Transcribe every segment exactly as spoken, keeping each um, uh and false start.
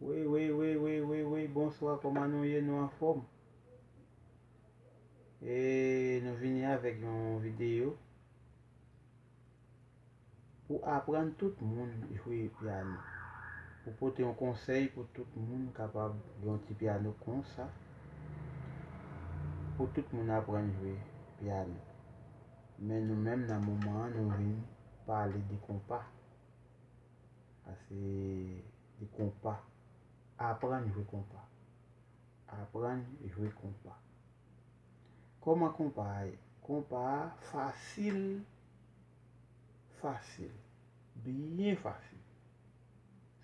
Wi, wi, wi, wi, wi, wi, bonswa, kòman nou ye? Nou anfòm? E nou vini avèk yon videyo pou aprann tout moun jwe pyano. Pou pote yon konsèy pou tout moun kapab gen yon ti pyano konsa. Pou tout moun aprann jwe pyano. Men nou menm nan moman an, nou vin pale de konpa. Pase de konpa. Aprann jwe konpa. Aprann jwe konpa. Kòman konpa a ye? Konpa a fasil, fasil, byen fasil.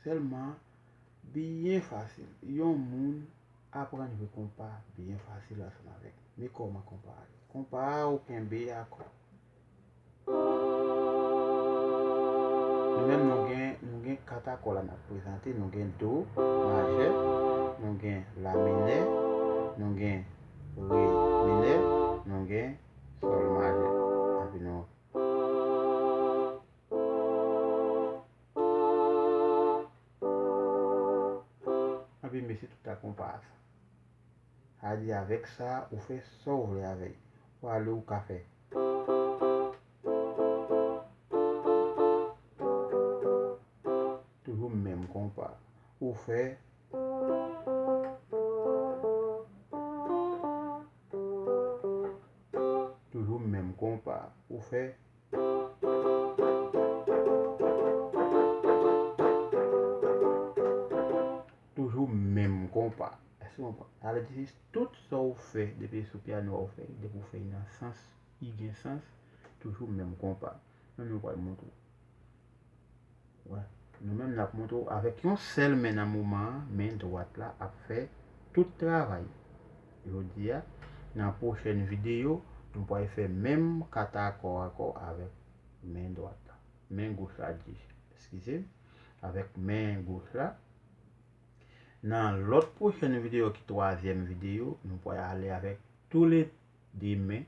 Sèlman, byen fasil. Yon moun aprann jwe konpa byen fasil ansanm avèk. Men kòman konpa a ye? Konpa a ou kenbe akò. Nou menm nou gen, nou gen kat akò la n ap prezante. Nou gen do majè, nou gen la minè, nou gen re minè, nou gen sòl majè. Epi nou Epi mesye tout a konpa sa. Sa di avèk sa, ou fè sa w vle avè l. Ou ale, ou ka fè. Toujou menm konpa. Ou fè. Toujou menm konpa. Ou fè. Toujou menm konpa. Èske w konprann? Sa vle di, tout sa w fè, depi sou pyano a w fè, depi w fè nan sans, li gen sans, toujou menm konpa. Men nou pral montre w. Wè. Nou menm n ap montre w avèk yon sèl men nan moman an, men dwat la ap fè tout travay. Jodi a, nan pwochèn videyo, nou pral fè menm kat akò ankò avèk men dwat la. Men goch la, di, eskize m, avèk men goch la. Nan lòt pwochèn videyo ki twazyèm videyo, nou pral ale avèk toulede men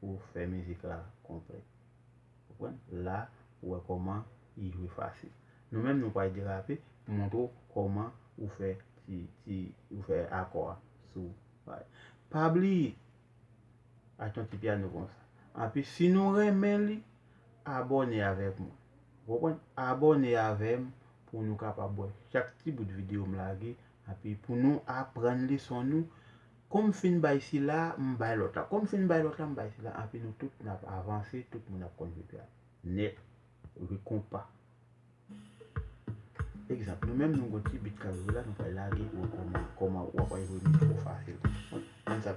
pou fè mizik la konplèt. Konprann? La, ou wè kòman li jwe fasil. Nou menm, nou pral derape pou montre w kòman ou fè ti, ti, ou fè akò a sou. Pa bliye, achte yon ti pyano konsa. Anpi, si nou renmen li, abòne avèk mwen. Ou konprann? Abòne avè m pou nou kapab wè chak ti bout videyo m lage. Anpi, pou nou aprann leson nou, Kòm m fin bay sila, m bay lòt la. Kòm m fin bay lòt la, m bay sila. Anpi nou tout n ap avanse, tout moun ap konn jwe pyano. Nèt. Jwe konpa. Egzanp, nou menm nou gon ti bit k ap jwe la, nou pral lage pou w kòman, kòman w ap jwe mizik ou fasil. Konn sa.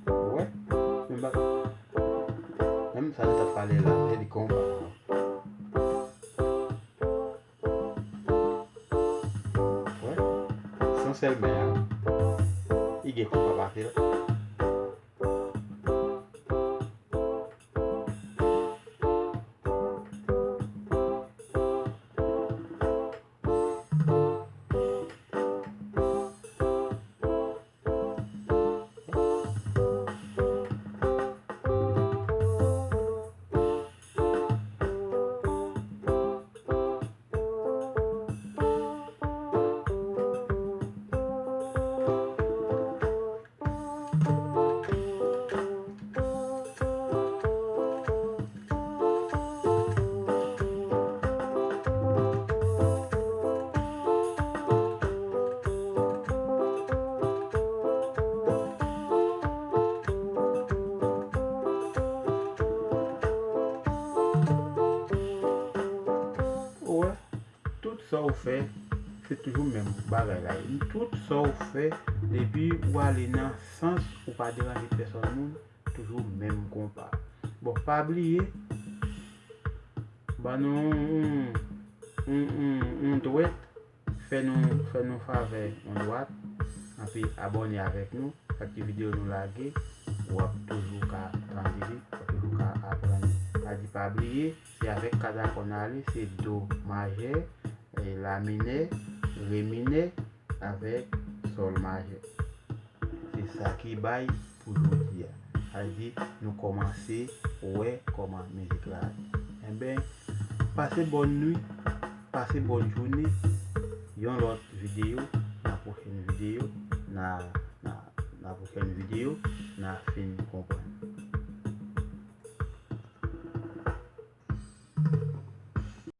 Ou wè? Menm bak. Menm sa n t ap pale la, se li konpa. Ou wè? Se yon sèl men an. Li gen konpa pase la. Ou wè? Tout sa w fè, se toujou menm bagay la ye. Tout sa w fè, depi w ale nan sans ou pa deranje pèsòn moun, toujou menm konpa. Bon, pa bliye, ban nou yon, yon, yon, yon dwèt, fè nou, fè nou favè yon dwèt, anpi abòne avèk nou. Chak ti videyo nou lage, w ap toujou ka tande li, w ap toujou ka aprann li. Sa di pa bliye, se avèk kat akò n ale, se do majè, e la minè, re minè, avèk sòl majè. Se sa ki bay pou jodi a. Sa vle di nou kòmanse wè kòman mizik la ye. Enben, pase bòn nwit, pase bòn jounen. Yon lòt videyo, nan pwochèn videyo, nan nan nan pwochèn videyo, n a fin konprann.